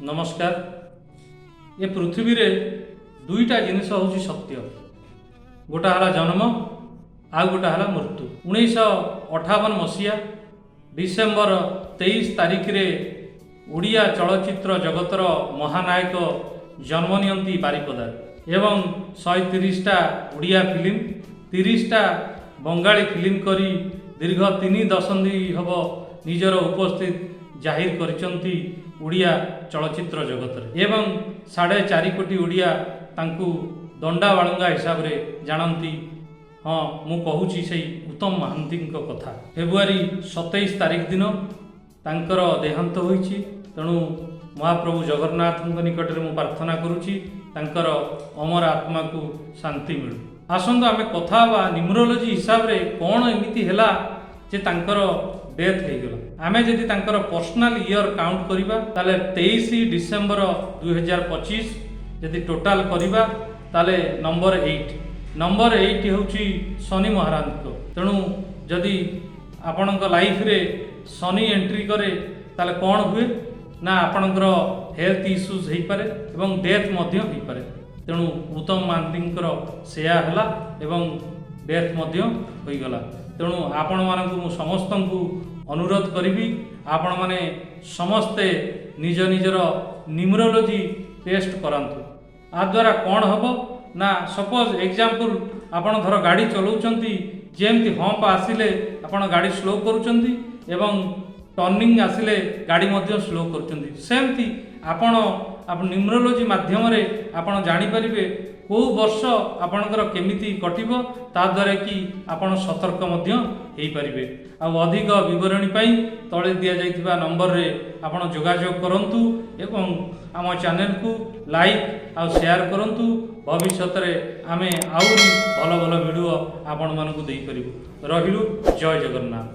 ନମସ୍କାର। ଏ ପୃଥିବୀରେ ଦୁଇଟା ଜିନିଷ ହେଉଛି ସତ୍ୟ। ଗୋଟା ହେଲା ଜନ୍ମ, ଆଉ ଗୋଟା ହେଲା ମୃତ୍ୟୁ। 1958 ମସିହା ଡିସେମ୍ବର 23 ତାରିଖରେ ଓଡ଼ିଆ ଚଳଚ୍ଚିତ୍ର ଜଗତର ମହାନାୟକ ଜନ୍ମ ନିଅନ୍ତି ବାରିପଦାରେ ଏବଂ 130ଟା ଓଡ଼ିଆ ଫିଲ୍ମ, 30ଟା ବଙ୍ଗାଳୀ ଫିଲ୍ମ କରି ଦୀର୍ଘ 3 ଦଶନ୍ଧି ହେବ ନିଜର ଉପସ୍ଥିତି ଜାହିର କରିଛନ୍ତି ଓଡ଼ିଆ ଚଳଚ୍ଚିତ୍ର ଜଗତରେ ଏବଂ 4.5 କୋଟି ଓଡ଼ିଆ ତାଙ୍କୁ ଦଣ୍ଡା ବାଳୁଙ୍ଗା ହିସାବରେ ଜାଣନ୍ତି। ହଁ, ମୁଁ କହୁଛି ସେଇ ଉତ୍ତମ ମହାନ୍ତିଙ୍କ କଥା। ଫେବୃଆରୀ 27 ତାରିଖ ଦିନ ତାଙ୍କର ଦେହାନ୍ତ ହୋଇଛି। ତେଣୁ ମହାପ୍ରଭୁ ଜଗନ୍ନାଥଙ୍କ ନିକଟରେ ମୁଁ ପ୍ରାର୍ଥନା କରୁଛି, ତାଙ୍କର ଅମର ଆତ୍ମାକୁ ଶାନ୍ତି ମିଳୁ। ଆସନ୍ତୁ ଆମେ କଥା ହେବା, ନ୍ୟୁମରୋଲୋଜି ହିସାବରେ କ'ଣ ଏମିତି ହେଲା ଯେ ତାଙ୍କର ଡେଥ୍ ହେଇଗଲା। ଆମେ ଯଦି ତାଙ୍କର ପର୍ସନାଲ ଇୟର କାଉଣ୍ଟ କରିବା, ତାହେଲେ 23 ଡିସେମ୍ବର 2025 ଯଦି ଟୋଟାଲ କରିବା, ତାହେଲେ ନମ୍ବର 8। ନମ୍ବର 8 ହେଉଛି ଶନି ମହାରାଜଙ୍କ। ତେଣୁ ଯଦି ଆପଣଙ୍କ ଲାଇଫରେ ଶନି ଏଣ୍ଟ୍ରି କରେ, ତାହେଲେ କ'ଣ ହୁଏ ନା ଆପଣଙ୍କର ହେଲ୍ଥ ଇସ୍ୟୁଜ୍ ହେଇପାରେ ଏବଂ ଡେଥ୍ ମଧ୍ୟ ହେଇପାରେ। ତେଣୁ ଉତ୍ତମ ମହାନ୍ତିଙ୍କର ସେୟା ହେଲା ଏବଂ ଡେଥ୍ ମଧ୍ୟ ହୋଇଗଲା। ତେଣୁ ଆପଣମାନଙ୍କୁ ମୁଁ ସମସ୍ତଙ୍କୁ ଅନୁରୋଧ କରିବି, ଆପଣମାନେ ସମସ୍ତେ ନିଜ ନିଜର ନ୍ୟୁମରୋଲୋଜି ଟେଷ୍ଟ କରାନ୍ତୁ। ଆ ଦ୍ୱାରା କ'ଣ ହେବ ନା, ସପୋଜ ଏକ୍ଜାମ୍ପଲ୍, ଆପଣ ଧର ଗାଡ଼ି ଚଲାଉଛନ୍ତି, ଯେମିତି ହମ୍ପ ଆସିଲେ ଆପଣ ଗାଡ଼ି ସ୍ଲୋ କରୁଛନ୍ତି ଏବଂ ଟର୍ଣ୍ଣିଂ ଆସିଲେ ଗାଡ଼ି ମଧ୍ୟ ସ୍ଲୋ କରୁଛନ୍ତି, ସେମିତି ଆପଣ ଆପଣ ନ୍ୟୁମରୋଲୋଜି ମାଧ୍ୟମରେ ଆପଣ ଜାଣିପାରିବେ କେଉଁ ବର୍ଷ ଆପଣଙ୍କର କେମିତି କଟିବ, ତାଦ୍ୱାରା କି ଆପଣ ସତର୍କ ମଧ୍ୟ ହେଇପାରିବେ। ଆଉ ଅଧିକ ବିବରଣୀ ପାଇଁ ତଳେ ଦିଆଯାଇଥିବା ନମ୍ବରରେ ଆପଣ ଯୋଗାଯୋଗ କରନ୍ତୁ ଏବଂ ଆମ ଚ୍ୟାନେଲକୁ ଲାଇକ୍ ଆଉ ସେୟାର କରନ୍ତୁ। ଭବିଷ୍ୟତରେ ଆମେ ଆହୁରି ଭଲ ଭଲ ଭିଡ଼ିଓ ଆପଣମାନଙ୍କୁ ଦେଇପାରିବୁ। ରହିଲୁ, ଜୟ ଜଗନ୍ନାଥ।